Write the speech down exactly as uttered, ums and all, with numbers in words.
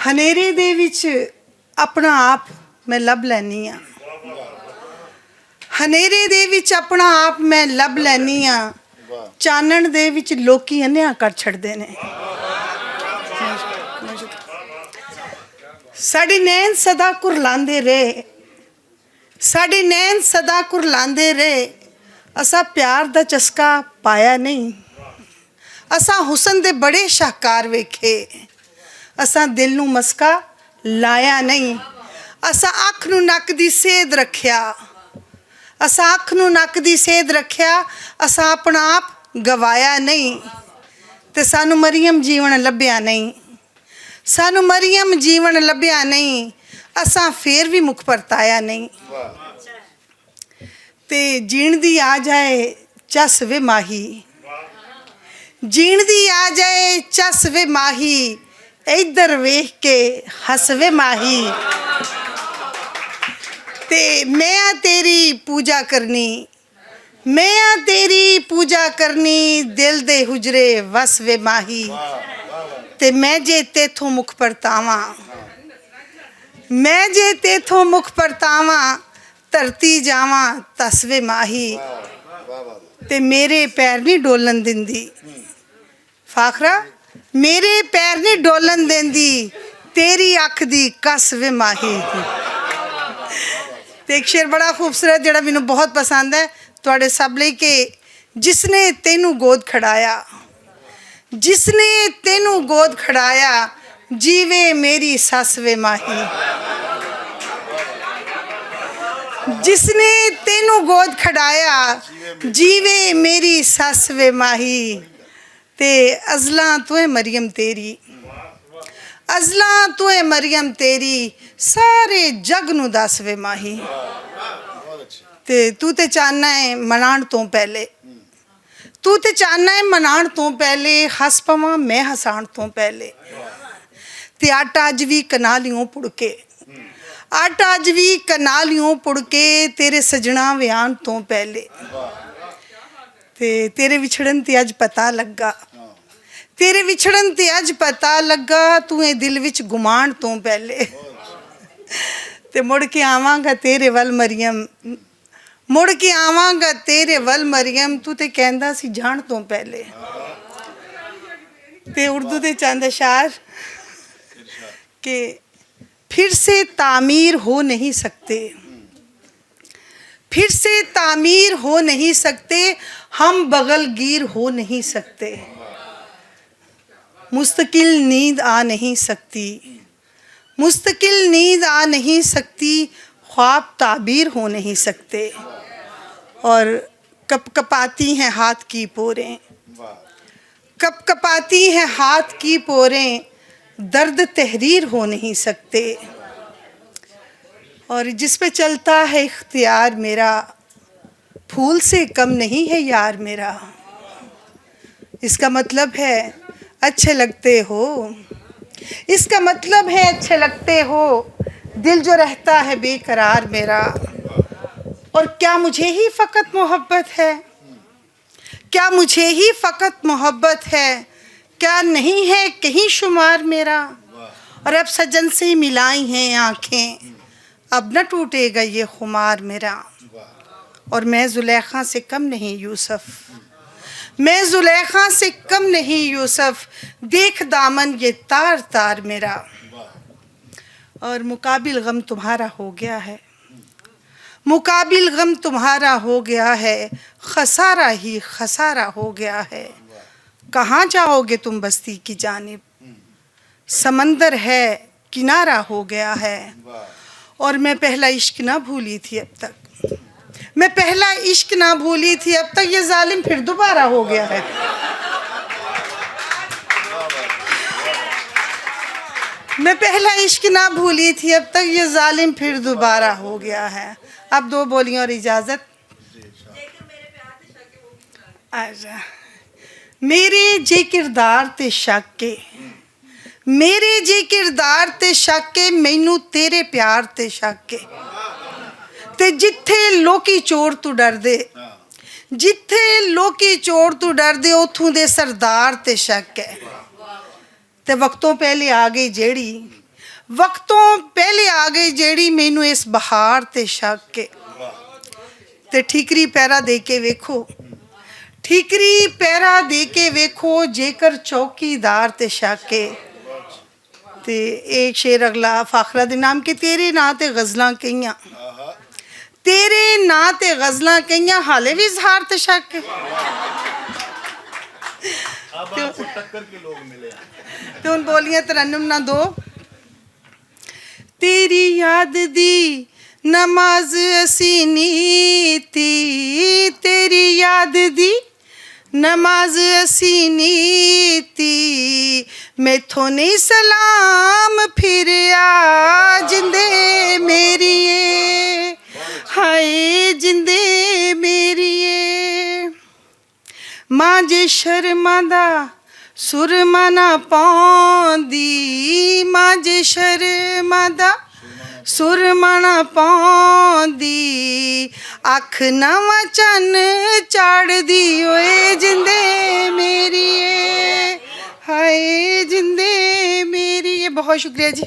ہنیرے دے وچ اپنا آپ میں لب لینی آں۔ ہنیرے دے وچ اپنا آپ میں لب لینی آں۔ چانن دے وچ لوکی انیا کر چھڑدے نے۔ ساڈے نین سدا کرلاندے رہے، ساڈے نین سدا کرلاندے رہے۔ اساں پیار دا چسکا پایا نہیں۔ اساں حسن دے بڑے شاہکار ویکھے، اساں دل نوں مسکا لایا نہیں۔ اساں اکھ نوں نک دی سیدھ رکھیا، اساں اکھ نوں نک دی سیدھ رکھیا۔ اساں اپنا آپ گوایا نہیں، تے سانوں مریم جیون لبھیا نہیں۔ سانوں مریم جیون لبھیا نہیں، اساں فیر وی مکھ پرتایا نہیں۔ تے جین دی آ جائے چس وے ماہی، جین دی آ جائے چس وے ماہی، ادھر ویکھ کے ہس وے ماہی۔ تے میں آ تیری پوجا کرنی، میں آ تیری پوجا کرنی، دل دے حجرے وس وے ماہی۔ تے میں جے تیتھوں مکھ پرتاواں، میں جے تیتھوں مکھ پرتاواں، دھرتی جاواں تس وے ماہی۔ تے میرے پیر نہیں ڈولن دیندی، فاخرہ، میرے پیر نہیں ڈولن دیندی، تیری اکھ دی کس وے ماہی۔ تے ایک شعر بڑا خوبصورت جڑا مینوں بہت پسند ہے تواڈے سب لئی، کہ جس نے تینوں گود کھڑایا، جس نے تینوں گود کھڑایا، جیوے میری سس وے ماہی۔ جس نے تینوں گود کھڑایا، جیوے میری سس وے ماہی۔ تے ازلاں تو ہے مریم تیری، ازلاں تو ہے مریم تیری، سارے جگ نوں دس وے ماہی۔ تے تو تے چاہنا ہے منان تو پہلے، تو تے چاہنا ہے منان تو پہلے، ہس پواں میں ہسان تو پہلے۔ تے آٹا اج وی کنالیوں پڑکے، آٹا اج وی کنالیوں پڑکے، تیرے سجنا ویان تو پہلے۔ تے تیرے وچھڑن تے اج پتہ لگا، تیرے وچھڑن تے اج پتہ لگا، تو اے دل وچ گمان تو پہلے۔ تے مڑ کے آواں گا تیرے ول مریم، مڑ کے آواں گا تیرے ول مریم، تو تے کہندا سی جان تو پہلے۔ تے اردو دے چند اشعار کہ پھر سے تعمیر ہو نہیں سکتے، پھر سے تعمیر ہو نہیں سکتے، ہم بغل گیر ہو نہیں سکتے، مستقل نیند آ نہیں سکتی، مستقل نیند آ نہیں سکتی، خواب تعبیر ہو نہیں سکتے۔ اور کپ کپاتی ہیں ہاتھ کی پوریں، کپ کپاتی ہیں ہاتھ کی پوریں، درد تحریر ہو نہیں سکتے۔ اور جس پہ چلتا ہے اختیار میرا، پھول سے کم نہیں ہے یار میرا۔ اس کا مطلب ہے اچھے لگتے ہو، اس کا مطلب ہے اچھے لگتے ہو، دل جو رہتا ہے بے قرار میرا۔ اور کیا مجھے ہی فقط محبت ہے؟ کیا مجھے ہی فقط محبت ہے؟ کیا نہیں ہے کہیں شمار میرا؟ اور اب سجن سے ملائی ہیں آنکھیں، اب نہ ٹوٹے گا یہ خمار میرا۔ اور میں زلیخا سے کم نہیں یوسف، میں زلیخا سے کم نہیں یوسف، دیکھ دامن یہ تار تار میرا۔ اور مقابل غم تمہارا ہو گیا ہے، مقابل غم تمہارا ہو گیا ہے، خسارہ ہی خسارہ ہو گیا ہے۔ کہاں جاؤ گے تم بستی کی جانب؟ سمندر ہے، کنارہ ہو گیا ہے۔ اور میں پہلا عشق نہ بھولی تھی اب تک، میں پہلا عشق نہ بھولی تھی اب تک، یہ ظالم پھر دوبارہ ہو گیا ہے۔ میں پہلا عشق نہ بھولی تھی اب تک، یہ ظالم پھر دوبارہ ہو گیا ہے۔ اب دو بولیاں اور اجازت۔ اچھا۔ میرے جے کردار تے شک کے، میرے جے کردار تے شک کے، مینوں تیرے پیار تے شک کے۔ تے جتھے لوکی چور تو ڈردے، جتھے لوکی چور تو ڈردے، اتھوں دے سردار تے شک ہے۔ تے وقتوں پہلے آ گئی جیڑی، وقتوں پہلے آ گئی جیڑی، مینوں اس بہار تے شک کے۔ تے ٹھیکری پیرا دے کے ویکھو، ٹھیکری پیرا دے کے ویکھو، جیکر چوکی دار تے شک کے۔ تے ایک شعر اگلا فاخرہ دے نام کے، تیرے ناں تے غزلاں کئیاں، تیرے ناں تے غزلاں کئیاں، حالے وی اظہار تے شک کے۔ تے ہن بولیاں ترنم نہ دو۔ تیری یاد دی نماز اسی نیتی، تیری یاد دی نماز اسی نیتی، میتھوں نہیں سلام پھریا، جندے میری اے، ہائے جندے میری اے۔ ماں جے شرما دا سرما نہ پاندی، ماں جے شرما دا سرما نہ پاندی، اکھ نواں چن چاڑدی ہوئے جندے میری اے، ہائے جندے میری اے۔ بہت شکریہ جی۔